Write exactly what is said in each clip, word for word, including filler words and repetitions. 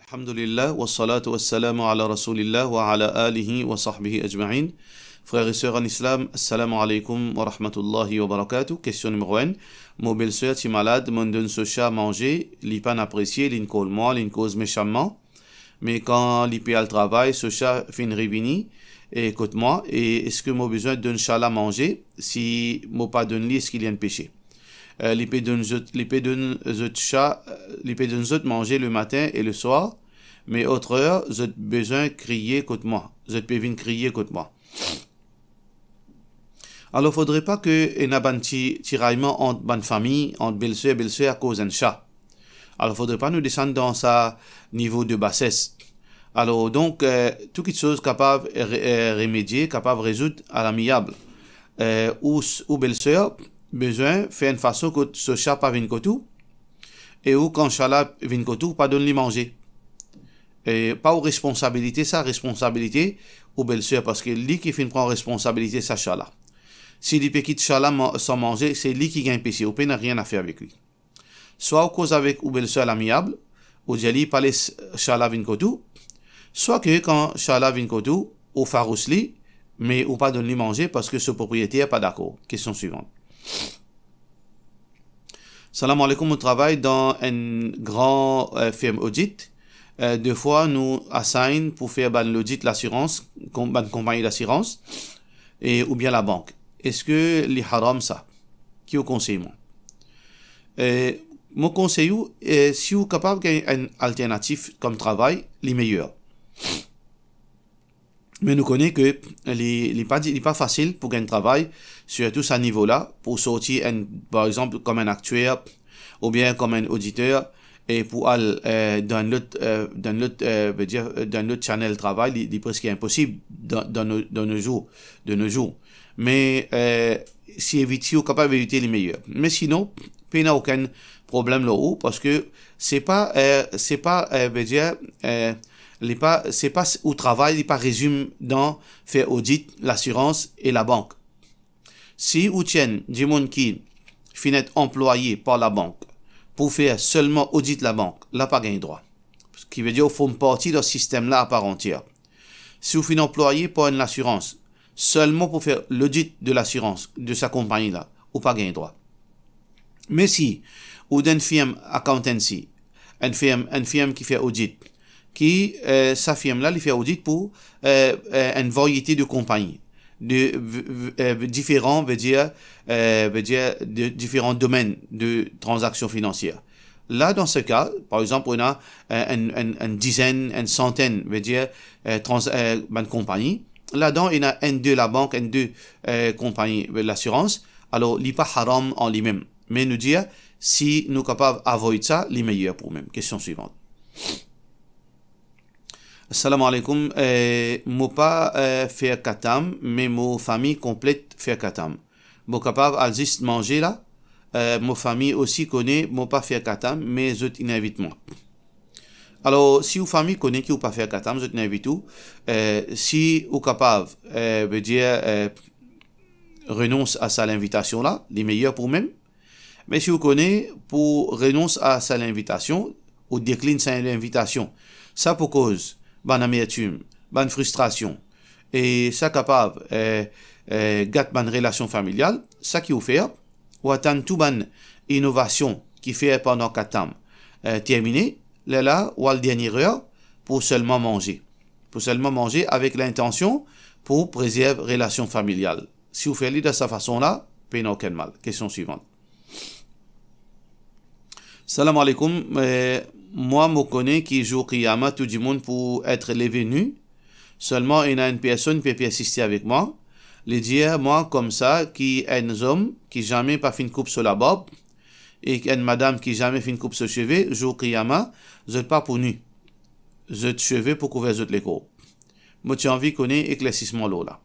Alhamdulillah, wassalatu wassalamu ala Rasoulillah wa ala alihi wa sahbihi ajmain. Frer e ser an Islam, assalamu alaikum wa rahmatullahi wa barakatuh. Kestion nimero enn. Mo belser ti malad, mo'nn donn so sa manze, li pa'nn apresie, li'nn kor mwa, li'nn koz mesaman. Me kan li pe al travay, so sa finn revini e kot mwa, e eski mo bizin donn sa la manze? Si mo pa donn li, eski li enn pese? Eh, li pe donn zot, li pe donn zot sa, eh, li pe donn zot manze le matin e le swar, me otrer zot bizin kriye kot mwa, zot pe vinn kriye kot mwa. Alor, fodre pa ke ena bann ti, tirayman ant bann fami, ant belser, belser akoz enn sa. Alor, fodre pa nou desann dan sa nivo de bases. Alor, donk, eh, tou kitsoz kapav re-, eh, remedie, kapav rezoud alamiab. Eh, ou s-, ou belser bizin fer enn fason kot so sa pa vinn kot ou, e ou, kan sa la vinn kot ou, pa donn li manze. E pa ou responsabilite sa, responsabilite ou belser, parski li ki finn pran responsabilite sa sa la. Si li pe kit sa la man-, san manze, se li ki gagn pese, ou pena nanye a fer avek li. Swa ou koz avek ou belser alamiab, ou dir li pa les sa la vinn kot ou, swa ke kan sa la vinn kot ou, ou farous li, me ou pa donn li manze parski so propriyeter pa dakor. Kestion swivan. Salam alaikum, mo travay dan enn gran, eh, firm odit. Eh, defwa nou assign pou fer bann lodit lasirans, kon-, bann konpagni lasirans, e, oubien labank. Eski li haram sa? Ki ou konsey mwa? Eh, mo konsey ou, eh, si ou kapav gagn enn alternatif kom travay, li meyer. Me nou kone ke li, li pa di-, li pa fasil pou gagn travay, sirtou sa nivo la, pou sorti enn, par exanp, kom enn aktier, oubien kom enn oditer, e pou al, eh, dan enn lot, eh, dan enn lot, eh, vedir, eh, dan enn lot channel travay, li, li preske inposib dan, dan no, dan no zour, de no zour. Me, eh, si evit, si ou kapav evite, li meyer. Me sinon, pena okenn problem lor ou, parski se pa, eh, se pa, eh, vedir, eh, li pa, se pa s-, ou travay, li pa rezime dan fer odit, lasirans e labank. Si ou ti enn dimoun ki finn et anplwaye par labank pou fer selman odit labank, la pa gagn drwa. Ki vedir ou form parti dan sistem la aparantier. Si ou finn anplwaye par enn lasirans, selman pou fer lodit de lasirans de sa konpagni la, ou pa gagn drwa. Me si ou dan enn firm accountancy, enn firm, enn firm ki fer odit, ki, eh, sa firm la, li fer odit pou, eh, eh, enn variete de konpagni, de, v-, v-, eh, diferan, vedir, eh, vedir de diferan domenn de tranzaksion finansier. La, dan se ka, par exanp, ou ena, eh, enn, enn, enn dizenn, enn santenn, vedir, eh, trans-, eh, bann konpagni. Ladan, ena enn, de labank, enn, de, eh, konpagni, eh, lasirans. Alor, li pa haram an limem. Me nou dir, si nou kapav avoid sa, li meyer pou oumem. Kestion swivan. Salam alaikum. Eh, mo pa, eh, fer katam, me mo fami konplet fer katam. Mo kapav al zis manze la? Eh, mo fami osi kone mo pa fer katam, me zot inn invit mwa. Alor, si ou fami kone ki ou pa fer katam, zot inn invit ou, eh, si ou kapav, eh, vedir, eh, renons a sa linvitasion la, li meyer pou oumem. Me si ou kone pou renons a sa linvitasion, ou deklinn sa linvitasion, sa pou koz bann amertim, bann fristrasion, e sa kapav, eh, eh, gat bann relasion familial, sa ki ou fer, ou atann tou bann inovasion ki fer pandan katam, eh, termine, lerla ou al dernie er pou selman manze. Pou selman manze avek lintansion pou prezerv relasion familial. Si ou fer li dan sa fason la, pena okenn mal. Kestion swivan. Salam alaikum. Eh, mwa, mo kone ki zour Kiyama, tou dimoun pou et leve ni. Selman, ena enn personn pe persiste avek mwa. Li dir mwa koumsa ki enn zom ki zame pa finn koup so labarb, e enn madam ki zame finn koup so seve, zour Kiyama, zot pa pou ni. Zot seve pou kouver zot lekor. Mo ti anvi kone eklersisman lor la.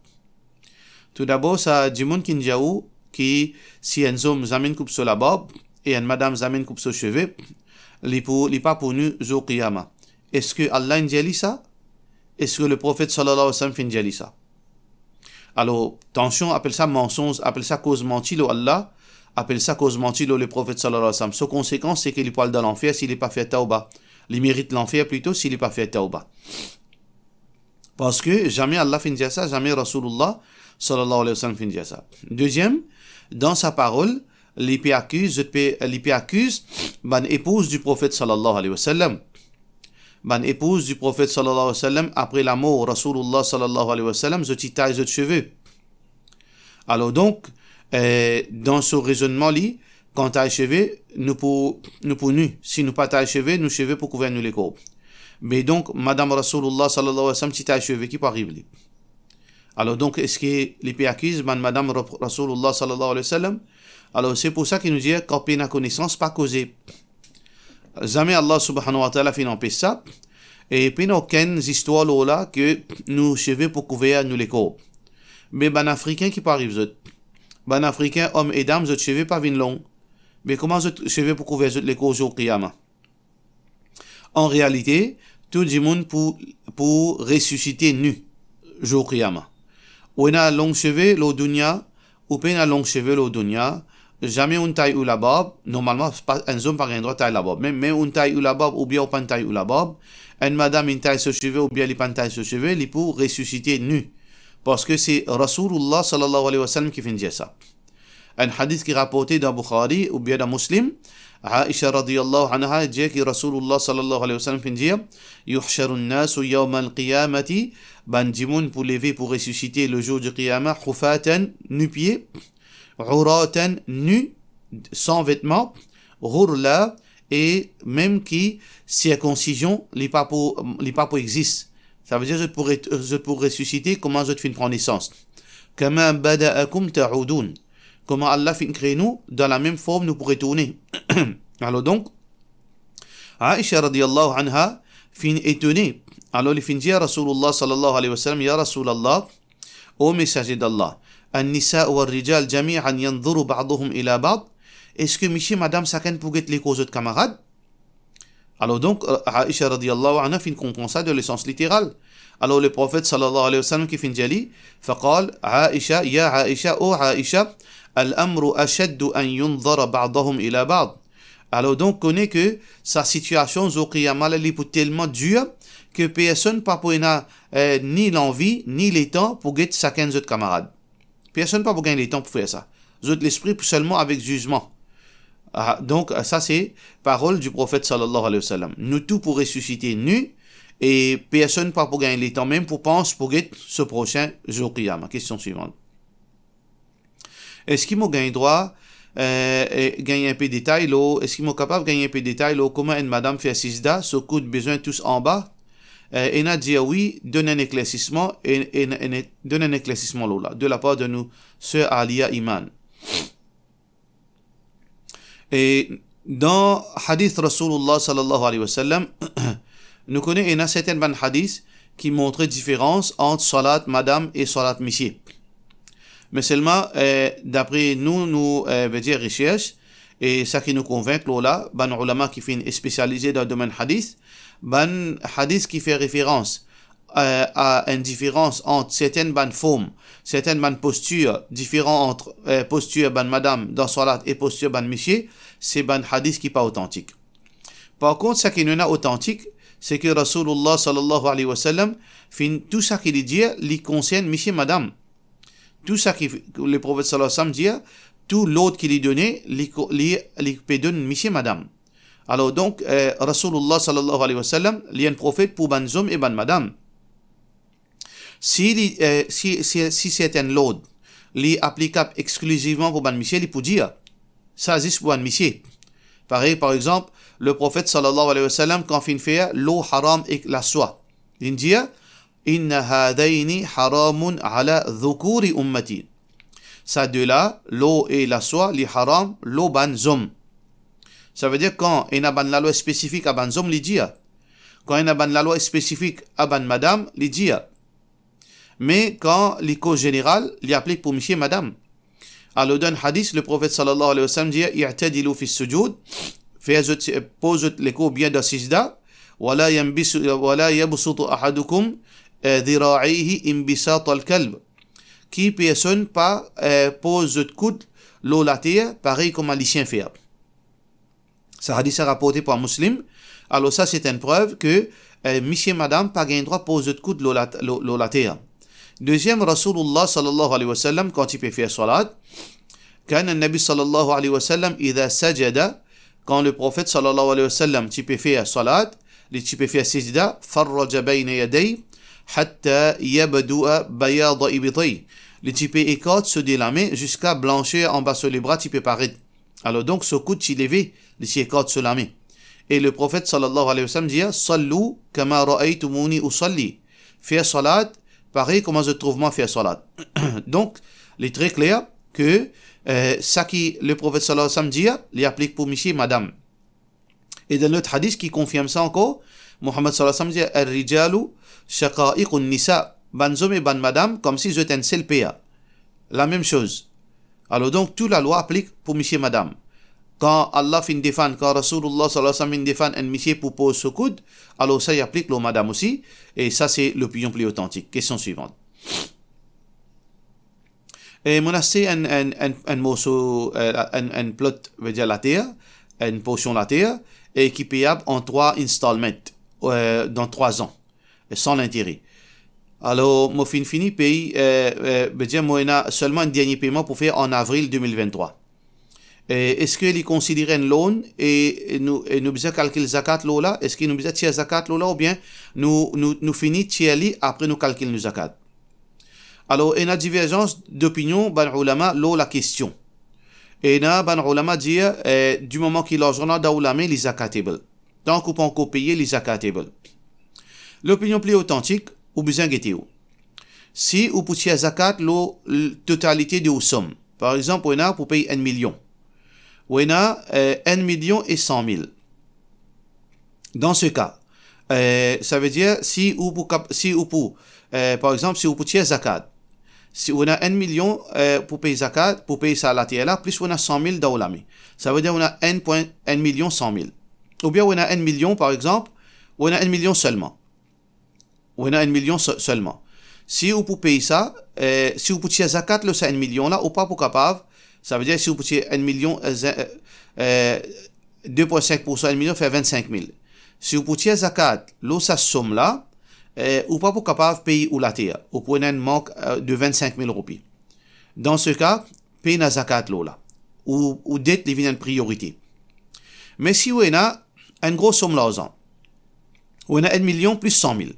Toudabor, sa dimoun ki'nn dir ou ki si enn zom zame inn koup so labarb e enn madam zame inn koup so seve, li pou, li pa pou ni zour Kiyama. Eski Allah inn dir li sa? Eski Leprofet sallallahu alayhi wa sallam finn dir li sa? Alor, tansion, apel sa mansonz, apel sa koz manti lor Allah, apel sa koz manti lor Leprofet sallallahu alayhi wa sallam. So konsekans, se ki li pou al dan lanfer si li pa fer tawba. Li merit lanfer plito si li pa fer tawba. Parski zame Allah finn dir sa, zame Rasoulullah sallallahu alayhi wa sallam finn dir sa. Deziem, dan sa parol, li pe akiz, zot pe, li pe akiz bann epouz di Profet sallallahu alayhi wa sallam. Bann epouz di Profet sallallahu alayhi wa sallam, apre lamor Rasoulullah sallallahu alayhi wa sallam, zot ti tay zot seve. Alor donk, eh, dan so rezonnman li, kan tay seve, nou pou, nou pou ni. Si nou pa tay seve, nou seve pou kouver nou lekor. Me donk, madam Rasoulullah sallallahu alayhi wa sallam ti tay seve, ki pou ariv li? Alor donk, eski li pe akiz bann madam Ra-, Rasoulullah sallallahu alayhi wa sallam? Alor, se pou sa ki nou dir, kan pena konesans, pa koze. Zame Allah subhanahu wa ta'ala finn anpes sa, e pena okenn zistwar lor la ki nou seve pou kouver nou lekor. Me bann Afrikin, ki pou ariv zot? Bann Afrikin, om e dam, zot seve pa vinn long. Me kouma zot seve pou kouver zot lekor zour Kiyama? An realite, tou dimoun pou, pou resisite ni zour Kiyama. Ou ena long seve lor dounia, ou pena long seve lor dounia, zame ou'nn tay ou labarb, normalman, pa, enn zom pa gagn drwa tay labarb. Me, me ou'nn tay ou labarb oubien ou pa'nn tay ou labarb, enn madam inn tay so seve oubien li pa'nn tay so seve, li pou resisite ni. Parski se Rasoulullah sallallahu alayhi wa sallam ki finn dir sa. Enn hadis ki raporte dan Bukhari oubien dan Muslim, Aisha radiyallahu anha dir ki Rasoulullah sallallahu alayhi wa sallam finn dir, "Yuhsharun nasu yawmal qiyamati", bann dimoun pou leve, pou resisite le zour di Kiyama, "hufatan", ni pie, "uratan", ni, san vetman, "ghurla", e mem ki sirkonsizion, li pa pou, li pa pou existe. Savedir zot pou re-, zot pou resisite kouma zot finn pran nesans. "Kama badaakum ta'udun", kouma Allah finn kre nou, dan lamem form nou pou retourne. Alor donk, Aisha radiyallahu anha finn etone. Alor li finn dir Rasoulullah sallallahu alayhi wa sallam, "Ya Rasoulullah, o Mesaze d'Allah, an-nisa war-rijal jami'an yanzuru ba'duhum ila ba'd?" Eski misie, madam, sakenn pou get lekor zot kamarad? Alor donk, Aisha radiyallahu anha finn konpran sa dan lesans literal. Alor le Profet sallallahu alayhi wa sallam ki finn dir li, faqal, "Aisha, ya Aisha, o Aisha, al-amru ashaddu an yunzara ba'duhum ila ba'd." Alor donk, kone ki sa sitiasion zour Kiyama la, li pou telman dir ki personn pa pou ena, eh, ni lanvi, ni letan pou get sakenn zot kamarad. Personn pa pou gagn letan pou fer sa. Zot lespri pou selman avek zizman. Ah, donk, sa se parol di Profet sallallahu alayhi wa sallam. Nou tou pou resisite ni, e personn pa pou gagn letan mem pou pans pou get so prosin zour Kiyama. Kestion swivan. Eski mo gagn drwa, eh, eh, gagn inpe detay lor, eski mo kapav gagn inpe detay lor kouma enn madam fer sijda, so koud bizin tous anba? Eh, ena dir wi, donn enn eklersisman, e, e, e, donn enn eklersisman lor la, de lapar de nou ser Alia Iman. E dan hadis Rasoulullah sallallahu alayhi wa sallam, nou kone ena sertin bann hadis ki montre diferans ant salat madam e salat misie. Me selman, eh, dapre nou, nou, eh, vedir resers, e sa ki nou konvink lor la, bann oulama ki finn spesialize dan domenn hadis, bann hadis ki fer referans, eh, a enn diferans ant sertin bann form, sertin bann postir diferan ant, eh, postir bann madam dan salat e postir bann misie, se bann hadis ki pa otantik. Par kont, sa ki nou ena otantik, se ki Rasoulullah sallallahu alayhi wa sallam finn, tou sa ki li dir, li konsern misie madam. Tou sa ki le Profet sallallahu alayhi wa sallam dir, tou lord ki li done, li ko-, li, li pe donn misie madam. Alor donk, eh, Rasoulullah sallallahu alayhi wa sallam, li enn profet pou bann zom e bann madam. Si li, eh, si, si, si sertin lord li aplikab exklizivman pou bann misie, li pou dir, sa zis pou bann misie. Parey, par exanp, le Profet sallallahu alayhi wa sallam, kan finn fer lor haram ek laswa, li dir, "Inna hadhayni haramun ala dhukuri ummati." Sa de la, lor e laswa, li haram lor bann zom. Savedir kan ena bann lalwa spesifik a bann zom, li dir. Kan ena bann lalwa spesifik a bann madam, li dir. Me kan li koz zeneral, li aplik pou misie, madam. Alor dan hadis, le Profet sallallahu alayhi wa sallam dir, "I'tadilu fi sujud", fer zot, poz zot lekor bien dan sijda, "Wala yanbisu, wala yabsutu ahadukum, eh, dhira'ihi inbisatal kalb." Ki personn pa, eh, poz zot koud lor later, parey kouma lisien fer. Hadis la raporte par Muslim. Alor sa, se enn prev ke, eh, misie madam pa gagn drwa poz zot koud lor la, lor, lor later. Deziem, Rasoulullah sallallahu alayhi wa sallam, kan ti pe fer salat, كان النبي صلى الله عليه وسلم إذا سجد, kan Leprofet sallallahu alayhi wa sallam ti pe fer salat, li ti pe fer sijda, فرج بين يديه حتى يبدو بياض إبطيه. Li ti pe ekart so de lame ziska blanser anba so lebra ti pe paret. Alor donk, so koud ti leve, li ti ekart so lame. E Leprofet sallallahu alayhi wa sallam dir, صلوا كما رأيتموني أصلي. Fer salat parey kouma zot trouv mwa fer salat. Donk, li tre kler ke, eh, seki Leprofet sallallahu alayhi wa sallam dir, li aplik pou misie, madam. E dan lot hadis ki konfirm sa ankor, Muhammad sallallahu alayhi wa sallam dir, الرجال شقائق النساء. Bann zom e bann madam, koumsi zot enn sel per. Lamem soz. Alor donk, tou lalwa aplik pou misie, madam. Kan Allah finn defann, kan Rasoulullah sallallahu alayhi wa sallam finn defann enn misie pou poz so koud, alor sa, li aplik lor madam osi, e sa, se lopinion pli otantik. Kestion swivan. E mo aste enn, enn, enn, enn morso, eh, enn, enn plot, vedir later, enn porsion later, e ki peyab an trwa installment, eh, dan trwa zan, e san lintere. Alor, mo finn fini pey, eh, eh, vedir mo ena selman enn dernie peyman pou fer an avril de mil vinn trwa. E eski li konsidere enn loan e, e nou, e nou bizin kalkil zakat lor la? Eski nou bizin tir zakat lor la, oubien nou, nou, nou fini tir li, apre nou kalkil nou zakat? Alor, ena diverzans dopinion bann oulama lor lakestion. Ena bann oulama dir, eh, di moman ki larzan la dan ou lame, li zakatable. Tank ou pa ankor peye, li zakatable. Lopinion pli otantik, ou bizin gete ou. Si ou pou tir zakat lor l-, totalite de ou som. Par exanp, ou ena pou pey enn milion. Ou ena, eh, enn milion e san mil. Dan se ka, eh, savedir, si ou pou kap-, si ou pou, eh, par exanp, si ou pou tir zakat, si ou ena enn milion, eh, pou pey zakat, pou pey sa later la, plis ou ena san mil dan ou lame. Savedir ou ena enn pwin enn milion san mil. Oubien ou ena enn milion, par exanp, ou ena enn milion selman. Ou ena enn milion se-, selman. Si ou pou pey sa, eh, si ou pou tir zakat lor sa enn milion la, ou pa pou kapav, savedir si ou pou tir enn milion, eh, ze-, eh, eh, de pwin sink pou san enn milion fer vinn sink mil. Si ou pou tir zakat lor sa som la, eh, ou pa pou kapav pey ou later. Ou pou ena enn mank, eh, de vinn sink mil roupi. Dan se ka, pena zakat lor la. Ou, ou det li vinn enn priorite. Me si ou ena enn gro som larzan, ou ena enn milion plis san mil.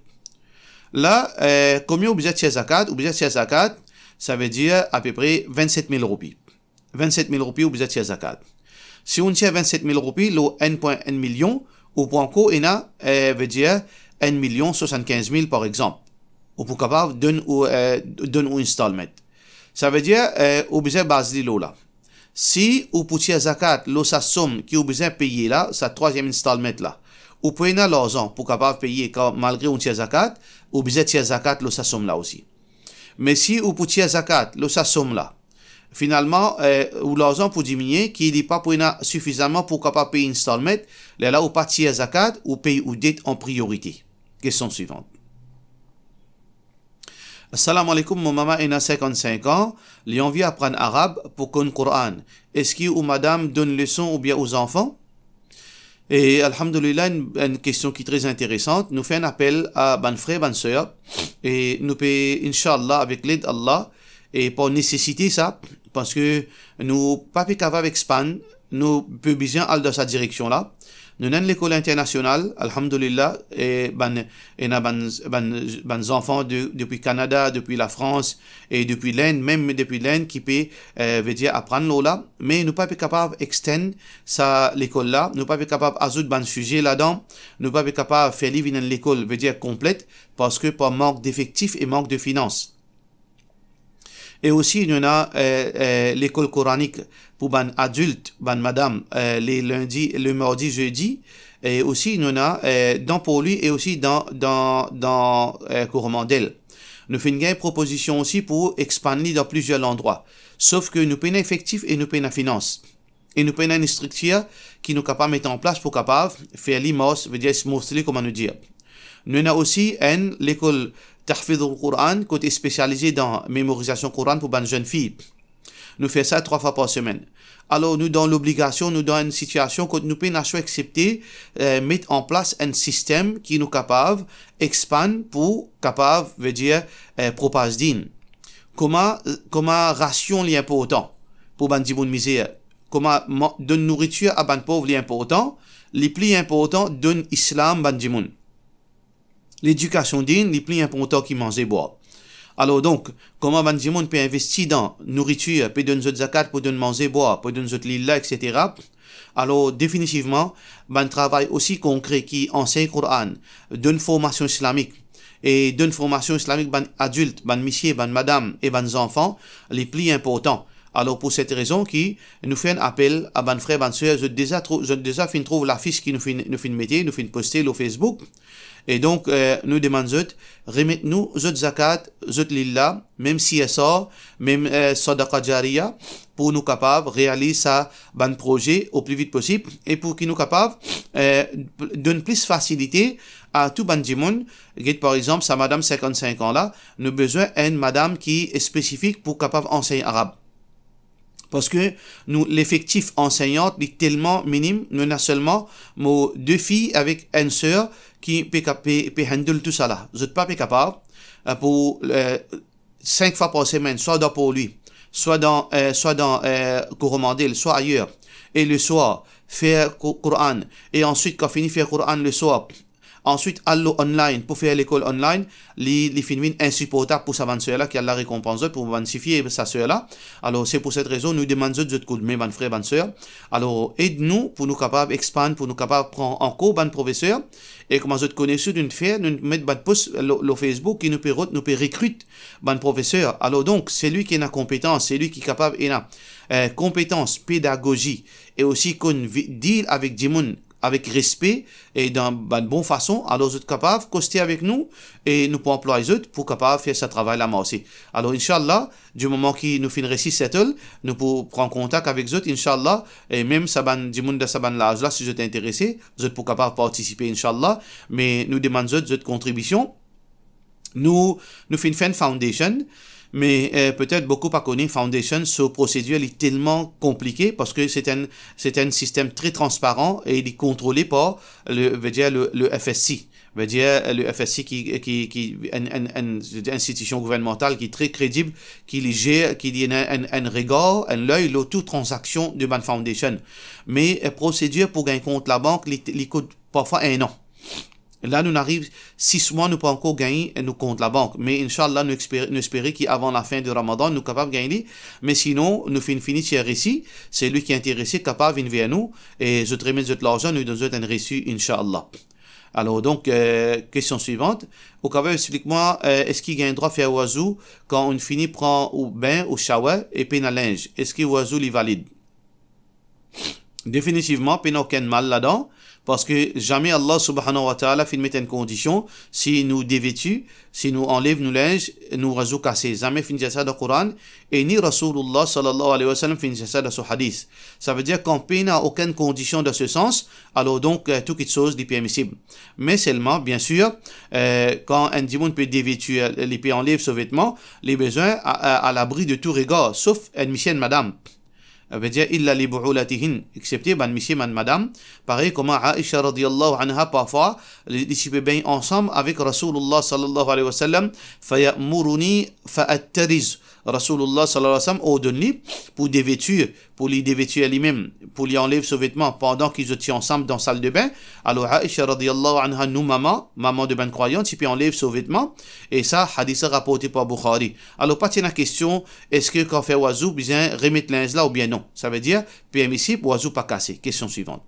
La, eh, konbien ou bizin tir zakat? Ou bizin tir zakat, savedir apepre vinn set mil roupi. Vinn set mil roupi ou bizin tir zakat. Si ou tir vinn set mil roupi lor enn pwin enn milion, ou pou ankor ena, eh, vedir enn milion swasannkinz mil, par exanp. Ou pou kapav donn ou, eh, donn ou installment. Savedir, eh, ou bizin baz li lor la. Si ou pou tir zakat lor sa som ki ou bizin peye la, sa trwaziem installment la, ou pou ena larzan pou kapav peye, kan malgre ou tir zakat, ou bizin tir zakat lor sa som la osi. Me si ou pou tir zakat lor sa som la, finalman, eh, ou larzan pou diminie, ki li pa pou ena sifizaman pou kapav pey installment, lerla ou pa tir zakat, ou pey ou det an priorite. Kestion swivan. Assalamu alaikum, mo mama ena sinkant-sink an, li anvi aprann arab pou konn Koran. Eski ou madam donn leson oubien ou zanfan? E alhamdulillah, enn, enn kestion ki tre interesan. Nou fer enn apel a bann frer, bann ser, e nou pe, inshallah, avek led Allah, e par nesesite sa, parski nou pa pe kapav expann, nou pe bizin al dan sa direksion la. Nou ena enn lekol internasional, alhamdulillah, e bann, ena bann, bann, bann zanfan de, depi Kanada, depi Lafrans, e depi Lenn, mem depi Lenn, ki pe, eh, vedir aprann lor la. Me nou pa pe kapav extend sa lekol la, nou pa pe kapav azout bann size ladan, nou pa pe kapav fer li vinn enn lekol, vedir konplet, parski par mank defektif e mank de finans. E osi, nou ena, eh, eh, lekol koranik pou bann adilt, bann madam, eh, le lindi, le mardi, zedi. E osi, nou ena, eh, dan Porlwi e osi dan, dan, dan, eh, Koromandel. Nou finn gagn propozision osi pou expann li dan plizier landrwa. Sof ke nou pena efektif e nou pena finans. E nou pena enn striktir ki nou kapav met an plas pou kapav fer li mars, vedir smoothly, kouma nou dir. Nou ena osi enn lekol Tahfidhul Quran, kot spesialize dan memorizasion Koran pou bann zenn fi. Nou fer sa trwa fwa par semenn. alor nou dan lobligasion, nou dan enn sitiasion kot nou pena swa aksepte, eh, met an plas enn sistem ki nou kapav expand pou kapav, vedir, eh, propaz din. Kouma, kouma rasion li inportan pou bann dimoun mizer, kouma ma-, donn nouritir a bann pov li inportan, li pli inportan donn islam bann dimoun. Ledikasion din, li pli inportan ki manze bwar. Alor donk, kouma bann dimoun pe investi dan nouritir, pe donn zot zakat pou donn manze bwar, pou donn zot lila, et cetera. Alor, definitivman, bann travay osi konkre ki ansegn Koran, donn formasion islamik, e donn formasion islamik bann adilt, bann misie, bann madam e bann zanfan, li pli inportan. Alor, pou set rezon ki nou fer enn apel a bann frer, bann ser, zot deza trou-, zot deza finn trouv lafis ki nou finn, nou finn mete, nou finn poste lor Facebook. E donk, eh, nou demann zot, remet nou zot zakat, zot lila, mem C S R, mem, eh, sadaqa jariya, pou nou kapav realiz sa bann proze o pli vit posib, e pou ki nou kapav, eh, donn plis fasilite a tou bann dimoun. Get, par exanp, sa madam sinkant-sink an la, nou bezwin enn madam ki spesifik pou kapav ansegn arab. Parski nou, lefektif ansegnan, li telman minim, nou ena selman mo de fi avek enn ser ki pe ka-, pe, pe handle tousala. Zot pa pe kapav, eh, pou, eh, sink fwa par semenn, swa dan Porlwi, swa dan, eh, swa dan, eh, Koromandel, swa ayer, e leswar, fer Ko-, Koran, e answit, kan fini fer Koran leswar, answit al lor online pou fer lekol online, li, li finn vinn insiportab pou sa bann ser la, ki Allah rekonpans zot, pou bann tifi e sa ser la. Alor, se pou set rezon, nou demann zot, zot koudme, bann frer, bann ser. Alor, ed nou pou nou kapav expand, pou nou kapav pran ankor bann profeser. E kouma zot kone, si nou fer, nou met bann post lor, lor Facebook, ki nou pe rod, nou pe rekrit bann profeser. Alor donk, selwi ki ena konpetans, selwi ki kapav ena, eh, konpetans, pedagozi, e osi konn vi-, deal avek dimoun avek respe e dan bann bon fason, alor zot kapav koste avek nou e nou pou anplway zot pou kapav fer sa travay la marse. Alor, inshallah, di moman ki nou finn resi settle, nou pou pran kontak avek zot, inshallah, e mem sa bann dimoun dan sa bann laz la, si zot interese, zot pou kapav partisipe, inshallah, me nou demann zot, zot kontribision. Nou, nou finn fer enn foundation, me, eh, petet boukou pa kone foundation, so prosedir li telman konplike, parski se enn, se enn sistem tre transparan e li kontrole par le, vedir le, le F S C. Vedir le F S C ki, ki, ki enn, enn, enn institision gouvernmantal ki tre kredib, ki li zer, ki li ena enn, enn regar, enn ley lor tou tranzaksion de bann foundation. Me, eh, prosedir pou gagn kont labank, li, li kout parfwa enn an. La, nou ariv sis mwa, nou pa ankor gagn nou kont labank. Me, inshallah, nou espere, nou espere ki avan lafin de Ramadan, nou kapav gagn li. Me sinon, nou finn fini tir resi, selwi ki interese, kapav vinn ver nou, e zot remet zot larzan, nou donn zot enn resi, inshallah. Alor, donk, eh, kestion swivant. Ou kapav explik mwa, eh, eski gagn drwa fer wazou kan ou'nn fini pran ou bin ou shower e pena linz? Eski wazou li valid? Definitivman, pena okenn mal ladan, parski zame Allah subhanahu wa ta'ala finn met enn kondision, si nou deveti, si nou anlev nou linz, nou wazou kase. Zame finn dir sa dan Koran, e ni Rasoulullah sallallahu alayhi wa sallam finn dir sa dan so hadis. Savedir, kan pena okenn kondision dan se sans, alor donk, eh, tou kiksoz li permisib. Me selman, biensir, eh, kan enn dimoun pe deveti, eh, li pe anlev so vetman, li bezwin a, a, a labri de tou regar, sof enn misie, enn madam. Savedir, illa li bu'ulatihin, exsepte bann misie, bann madam. Parey kouma Aisha radiyallahu anha, parfwa, li, li ti pe begn ansam avek Rasoulullah sallallahu alayhi wa sallam, faya'muruni fa'attariz. Rasoulullah sallallahu alayhi wa sallam ordonn li pou devetir, pou li devetir limem, pou li anlev so vetman pandan ki zot ti ansam dan sal de bin. Alor Aisha radiyallahu anha, nou mama, mama de bann krwayan, ti pe anlev so vetman. E sa, hadis la raporte par Bukhari. Alor, pa ti ena kestion, eski kan fer wazou, bizin remet linz la oubien non? Savedir, permisib, wazou pa kase. Kestion swivant.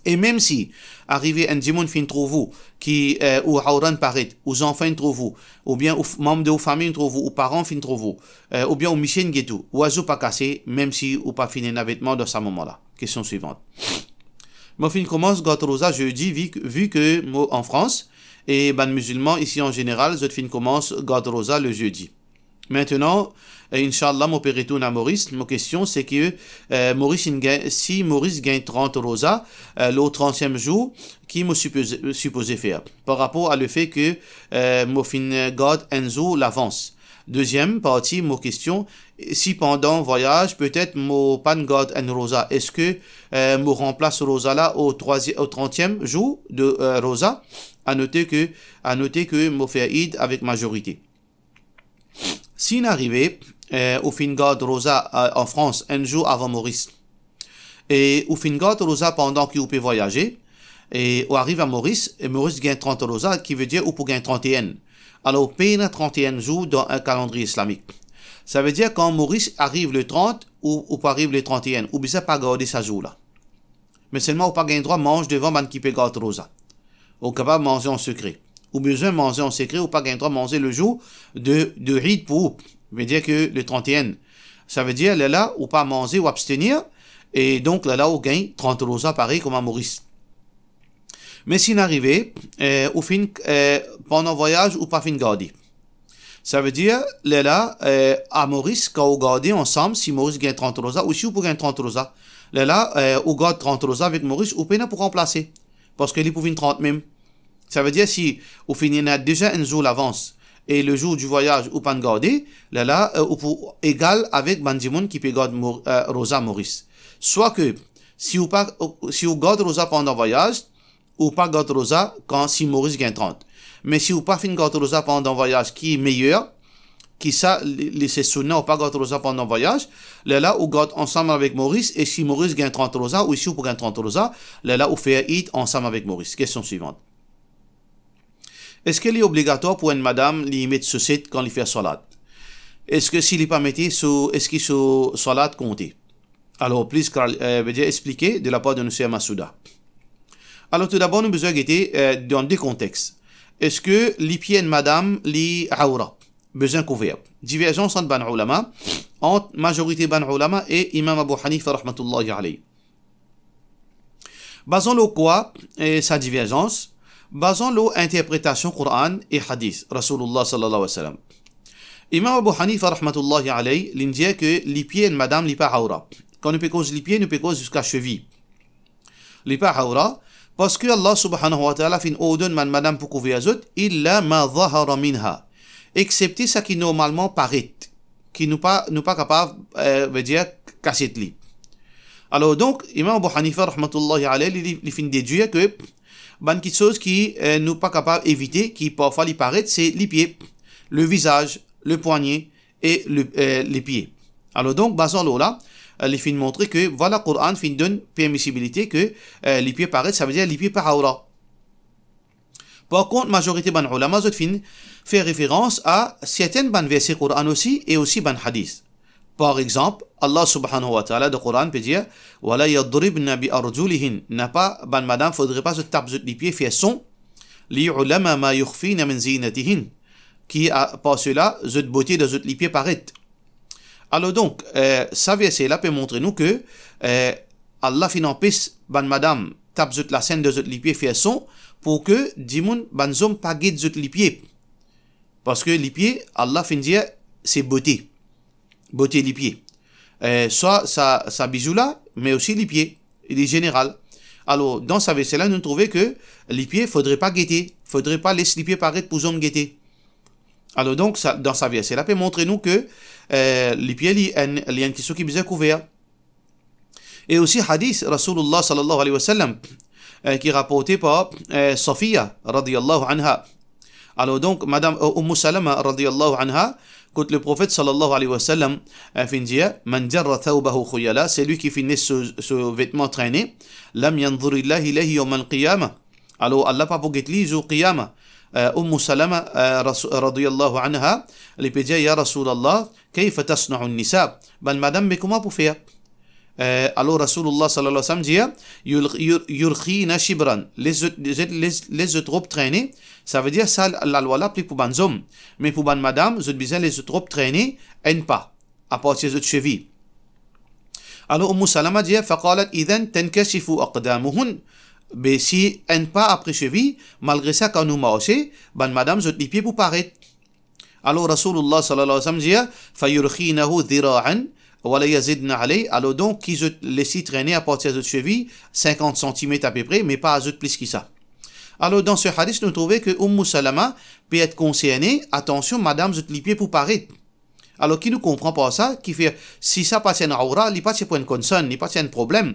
E mem si arive enn dimoun finn trouv ou ki, eh, ou awra inn paret, ou zanfan inn trouv ou, oubien ou f-, manm de ou fami inn trouv ou, ou paran finn trouv ou, eh, oubien ou misie inn get ou, wazou pa kase, mem si ou pa finn ena vetman dan sa moman la. Kestion swivant. Mo finn koumans gard roza zedi, vi, vi ke mo an Frans, e bann mizilman isi an zeneral, zot finn koumans gard roza le zedi. Aster, eh, inshallah, mo pe retourn a Moris. Mo kestion, se ke, eh, Moris inn gagn, si Moris gagn trant roza, eh, lor trantiem zour, ki mo sipoze, sipoze fer? Par rapor a lefe ke, eh, mo finn gard enn zour lavans. Deziem parti mo kestion, si pandan vwayaz, petet mo pa'nn gard enn roza, eski, eh, mo ranplas roza la o trwaziem, o trantiem zour de, eh, roza? A note ke, a note ke mo fer Eid avek mazorite. Si inn arive, eh, ou finn gard roza, eh, an Frans, enn zour avan Moris, e ou finn gard roza pandan ki ou pe vwayaze, e ou ariv a Moris, e Moris gagn trant roza, ki vedir ou pou gagn trant-e-enn. Alor, pena trant-e-enn zour dan enn kalandriye islamik. Savedir, kan Moris ariv le trant, ou, ou pou ariv le trant-e-enn, ou bizin pa garde sa zour la. Me selman ou pa gagn drwa manz devan bann ki pe gard roza. Ou kapav manze an sekre. Ou bizin manze an sekre, ou pa gagn drwa manze le zour de, de Eid pou ou. Vedir ke le trant-e-enn. Savedir, lerla, ou pa manze, ou abstenir, e donk lerla, ou gagn trant roza parey kouma Moris. Me si inn arive, eh, ou finn, eh, pandan vwayaz, ou pa finn garde. Savedir, lerla, eh, a Moris, kan ou garde ansam, si Moris gagn trant roza, ou si ou pou gagn trant roza. Lerla, eh, ou gard trant roza avek Moris, ou pena pou ranplase. Parski li pou vinn trant mem. Savedir, si ou finn ena deza enn zour lavans, e le zour di vwayaz ou pa'nn garde, lerla, eh, ou pou egal avek bann dimoun ki pe gard Mo-, eh, roza Moris. Swa ke, si ou pa, si ou gard roza pandan vwayaz, ou pa gard roza kan si Moris gagn trant. Me si ou pa finn gard roza pandan vwayaz, ki meyer, ki sa, li, li se sounna, ou pa gard roza pandan vwayaz, lerla ou gard ansam avek Moris, e si Moris gagn trant roza, ou si ou pou gagn trant roza, lerla ou fer Eid ansam avek Moris. Kestion swivant. Eski li obligatwar pou enn madam li met soset kan li fer swalat? Eski si li pa mete so, eski so swalat konte? Alor, plis klar, eh, vedir explike de lapar de nou ser Masouda. Alor, toudabor, nou bizin gete, eh, dan de kontex. Eski lipie enn madam li awra, bizin kouver? Diverzans ant bann oulama, ant mazorite bann oulama e Imam Abu Hanifa rahmatullahi alayh. Bazan lor kwa, eh, sa diverzans? Bazan lor interpretasion Koran e Hadis Rasoulillah sallallahu alayhi wa sallam. Imam Abu Hanifa rahmatullahi alayh, li'nn dir ke lipie enn madam li pa awra. Kan nou pe koz lipie, nou pe koz ziska sevi. Li pa awra, parski Allah subhanahu wa ta'ala finn ordonn bann madam pou kouver zot, illa ma zahara minha, exepte sa ki normalman paret, ki nou pa, nou pa kapav, eh, vedir, kasiet li. Alor donk, Imam Abu Hanifa rahmatullahi alayh, li, li, li finn dedwir ke bann kiksoz ki, eh, nou pa kapav evite, ki parfwa li paret, se lipie, le vizaz, le pwagne e le, eh, lipie. Alor donk, bazan lor la, eh, li finn montre ke, vwala, Koran finn donn permisibilite ke, eh, lipie paret, savedir lipie pa awra. Par kont, mazorite bann oulama, zot finn fer referans a sertenn bann verse Koran osi e osi bann Hadis. Par exanp, Allah subhanahu wa ta'ala dan Koran pe dir, "Wa la yadribna bi arjulihin." Napa bann madam, fodre pa zot tap zot lipie, fer son, "li yu'lama ma yukhfina min zinatihin." Ki a, par sela, zot bote dan zot lipie paret. Alor donk, eh, sa verse la pe montre nou ke, eh, Allah finn anpes bann madam tap zot lasenn dan zot lipie, fer son, pou ke dimoun, bann zom pa get zot lipie. Parski lipie, Allah finn dir, se bote. Bote lipie. Eh, swa sa, sa bizou la, me osi lipie, li zeneral. Alor, dan sa verse la, nou trouve ke lipie, fodre pa gete, fodre pa les lipie paret pou zom gete. Alor donk, sa, dan sa verse la, pe montre nou ke, eh, lipie li enn, li enn kiksoz ki bizin kouver. E osi hadis Rasoulillah sallallahu alayhi wa sallam, eh, ki raporte par, eh, Safiya radiyallahu anha. Alor donk, madam, eh, Umm Salama radiyallahu anha, kot le Profet sallallahu alayhi wa sallam, eh, finn dir, "Man jarra thawbahu khuyala", selwi ki finn les so, so vetman trene, "lam yanzurillahu ilayhi yawmal qiyamah." Alor, Allah pa pou get li zour qiyama. Eh, Umm Salama, eh, Rasu-, radiyallahu anha, li pe dir, "Ya Rasoulillah, kayfa tasna'u an-nisa?" Bann madam, me kouma pou fer? Eh, alor Rasoulillah sallallahu alayhi wa sallam dir, "Yur-, yur-, yurkhina shibran." Les zot, les, les, les zot rob trene, savedir sa lalwa la aplik pou bann zom. Me pou bann madam, zot bizin les zot rob trene enn pa, apartir zot sevi. Alor Umm Salama dir, "Faqalat, idhan tankashifu aqdamuhun." Be si enn pa apre sevi, malgre sa, kan nou marse, bann madam zot lipie pou paret. Alor Rasoulillah sallallahu alayhi wa sallam dir, "Fayurkhinahu dhira'an wa la yazidna alayh." Alor donk, ki zot les li trene apartir zot sevi, sinkant santimet apepre, me pa azout plis ki sa. Alor, dan se hadis, nou trouve ke Oumou Salama pe et konserne, atansion, madam zot lipie pou paret. Alor, ki nou konpran par sa, ki fer, si sa pa ti enn awra, li pa ti pou enn konsern, li pa ti enn problem.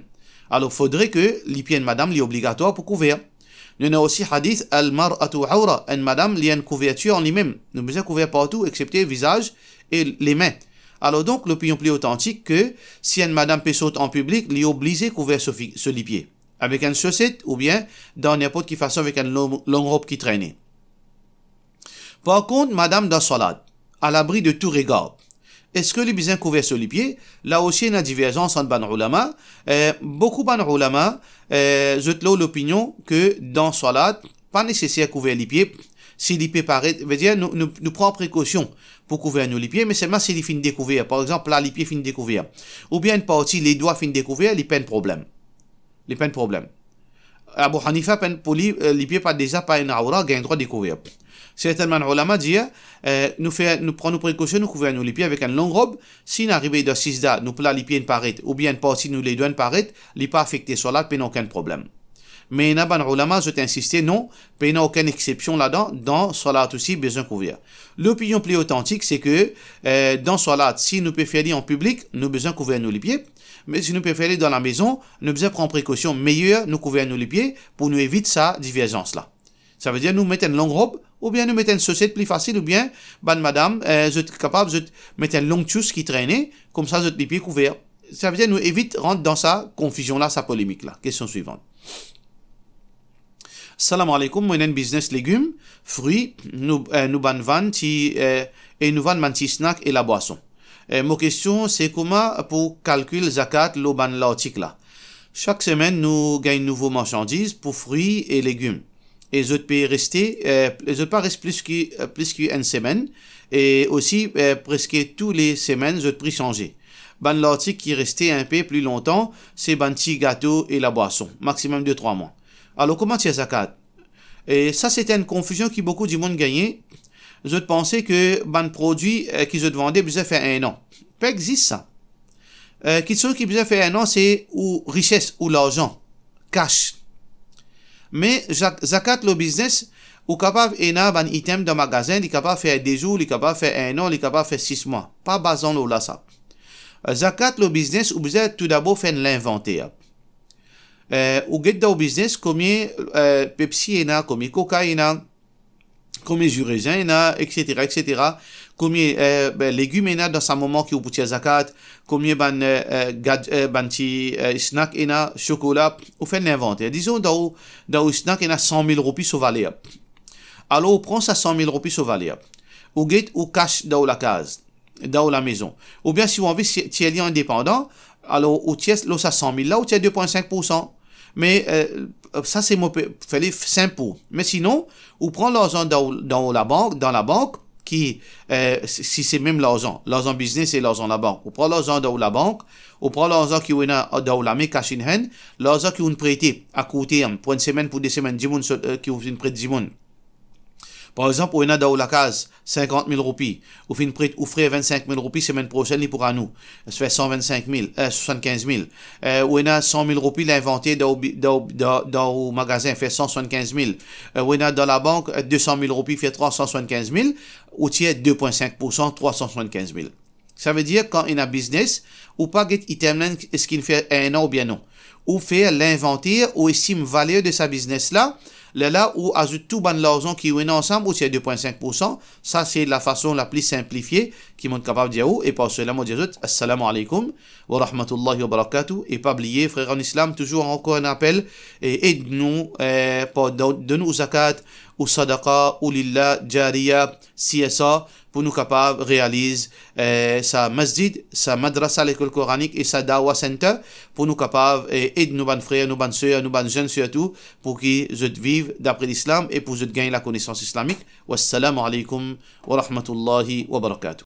Alor, fodre ke lipie enn madam, li obligatwar pou kouver. Nou ena osi hadis, "Al-mar'atu awra", enn madam, li enn kouvertir an limem. Nou bizin kouver partou, exsepte vizaz e lame. Alor donk, lopinion pli otantik ke si enn madam pe sort an piblik, li oblize kouver so fi-, so lipie, avek enn soset oubien dan ninport ki fason avek enn long, long rob ki trene. Par kont, madam dan swalat, alabri de tou regar, eski li bizin kouver so lipie? La osi, ena diverzans ant bann oulama. Eh, boukou bann oulama, eh, zot lor lopinion ke dan swalat, pa neseser kouver lipie. Si li pe paret, vedir, nou, nou, nou pran prekosion pou kouver nou lipie, me selman si li finn dekouver, par exanp, pla lipie finn dekouver, oubien enn parti ledwa finn dekouver, li pa enn problem. Li pa enn problem. Abu Hanifa, pa enn, pou li, eh, lipie pa deza pa enn awra, gagn drwa dekouver. Sertin bann oulama dir, eh, nou fer, nou pran nou prekosion, nou kouver nou lipie avek enn long rob. Si nou arive dan sijda, nou pla lipie inn paret, oubien enn parti nou ledwa inn paret, li pa afekte swalat, pena okenn problem. Me ena bann oulama, zot insiste, non, pena okenn exsepsion ladan, dan swalat osi bizin kouver. Lopinion pli otantik, se ke, eh, dan swalat, si nou pe fer li an piblik, nou bizin kouver nou lipie. Me si nou pe fer li dan lamezon, nou bizin pran prekosion, meyer nou kouver nou lipie pou nou evit sa diverzans la. Savedir nou met enn long rob, oubien nou met enn soset pli fasil, oubien bann madam, eh, zot kapav, zot met enn long tchous ki trene, koumsa zot lipie kouver. Savedir nou evit rant dan sa konfizion la, sa polemik la. Kestion swivan. Salam aleykoum, mo ena enn biznes legim, fri, nou, eh, nou bann vann ti, eh, e nou vann bann ti snak e labwason. Eh, mo kestion se kouma pou kalkil zakat lor bann lartik la. Sak semenn nou gagn nouvo marsandiz pou fri e legim. E zot pe reste, eh, zot pa res plis ki, eh, plis ki enn semenn. E osi, eh, preske tou le semenn zot pri sanze. Bann lartik ki reste inpe pli lontan, se bann ti gato e labwason, maximum de trwa mwa. Alor, kouma tir zakat? E sa, se enn konfizion ki boukou dimoun gagne. Zot panse ke bann prodwi, eh, ki zot vande bizin fer enn an. Pa exist sa. Eh, kiksoz ki bizin fer enn an, se ou rises, ou larzan, cash. Me zak-, zakat lor biznes, ou kapav ena bann item dan magazin, li kapav fer de zour, li kapav fer enn an, li kapav fer sis mwa. Pa bazan lor la sa. Eh, zakat lor biznes, ou bizin toudabor fer enn linvanter. Eh, ou get dan ou biznes, komie, eh, Pepsi ena, komie Coca ena, komie zi rezin ena, et cetera, et cetera. Komie, eh, be, legim ena dan sa moman ki ou pou tir zakat, komie bann, eh, eh, gad-, eh, bann ti, eh, snak ena, sokola, ou fer enn linvanter. Dizon, dan ou, dan ou snak ena san mil roupi so valer. Alor, ou pran sa san mil roupi so valer. Ou get, ou kas dan ou lakaz, dan ou lamezon. Oubien si ou anvi si-, tir li indepandan, alor ou tir lor sa san mil la, ou tir de pwin sink poursan. Me, eh, sa se mo pe fer li sinp pou ou. Me sinon, ou pran larzan dan ou, dan ou labank, dan labank, ki, eh, si, si se mem larzan, larzan biznes e larzan labank. Ou pran larzan dan ou labank, ou pran larzan ki ou ena dan ou lame, cash in hand, larzan ki ou'nn prete a kourt term, pou enn semenn, pou de semenn, dimoun so-, eh, ki ou finn pret dimoun. Par exanp, ou ena dan ou lakaz sinkant mil roupi, ou finn pret ou frer vinnsink mil roupi, semenn prosenn li pou rann ou, fer san vinnsink mil, eh, swasannkinz mil. Eh, ou ena san mil roupi linvanter dan ou bi-, dan ou, dan, dan ou magazin, fer san swasannkinz mil. Eh, ou ena dan labank, eh, de san mil roupi, fer trwa san swasannkinz mil, ou tir de pwin sink poursan, trwa san swasannkinz mil. Savedir, kan ena biznes, ou pa get item la, eski inn fer enn an oubien non. Ou fer linvanter, ou estim valer de sa biznes la, lerla ou azout tou bann larzan ki ou ena ansam, ou tir de pwin sink poursan. Sa se lafason lapli sinplifie ki mo kapav dir ou, e par sela mo dir zot, assalamu alaikum wa rahmatullahi wa barakatuh. E pa bliye, frer an Islam, touzour ankor enn apel, e ed nou, eh, par don, donn ou zakat, ou sadaqa, ou lillah, jariya, C S R, pou nou kapav realiz, eh, sa masjid, sa madrasa, lekol koranik e sa Dawah Center, pou nou kapav, eh, ed nou bann frer, nou bann ser, nou bann zenn sirtou, pou ki zot viv dapre Lislam e pou zot gagn lakonesans islamik. Wassalamu alaikum wa rahmatullahi wa barakatuh.